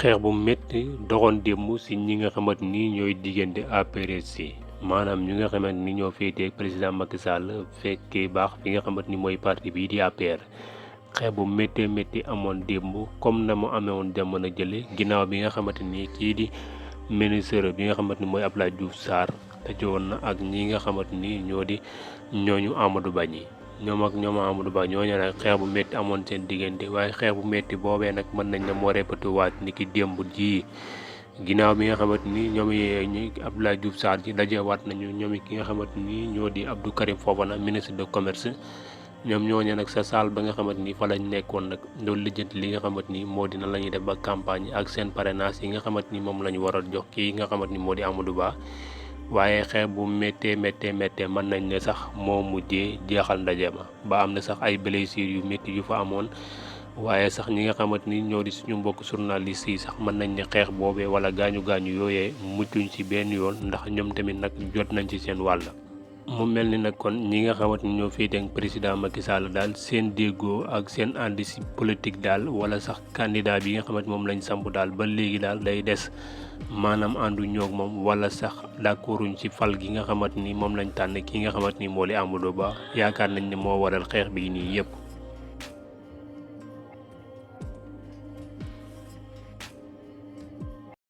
xeex bu métti doxoon démb si ñi nga xamante ni ñooy diggante APRS yi maanaam ñi nga xamante ni ñoo féetee président Macky Sall fekkee baax fi nga xamante ni mooy parti bii di APR. xeex bu méttee métti amoon démb comme na mu amee woon jamono jële ginnaaw bi nga xamante ni kii di ministre bi nga xamante ni mooy Abdoulaye Diouf Sarr dajowoon na ak ñi nga xamante ni ñoo di ñooñu Amadou Ba ñi ñoom Amadou Ba ñooñu nag xeex bu métti amoon seen diggante waaye xeex bu métti boobee nag mën nañ ne moo répété waat ni ki démb ji ginnaaw bi nga xamante ni ñoom ñi Abdoulaye Diouf Sarr ji dajewaat nañu ñoom ki nga xamante ni ñoo di Abdou Karim Fofana ministre de commerce ñoom ñooñu nag sa salle ba nga xamante ni fa lañ nekkoon nag loolu lijjanti li nga xamante ni moo dina la ñuy def ba campagne ak seen parrainage yi nga xamante ni moom la ñu war a jox kii nga xamante ni moo di Amadou Ba waaye xeex bu méttee mën nañ ne sax moo mujjee jeexal ndaje ma ba am na sax ay blessures yu métti yu fa amoon waaye sax ñi nga xamante ni ñoo di suñu mbokk journaliste yi sax mën nañ ne xeex boobee wala gaañu yooyee muccuñ ci benn yoon ndax ñoom tamit nag jot nañ ci seen wàll. mu mel ni nag kon ñi nga xamante ni ñoo féetee ak président Macky Sall daal seen déggoo ak seen àndi si politique daal wala sax candidat bi nga xamante moom lañ samp daal ba léegi daal day des maanaam àndu ñoog moom wala sax d'accorduñ ci fal gi nga xamante ni moom lañ tànn ki nga xamante ni moo di Amadou Ba yaakaar nañ ne moo waral xeex bi nii yëpp.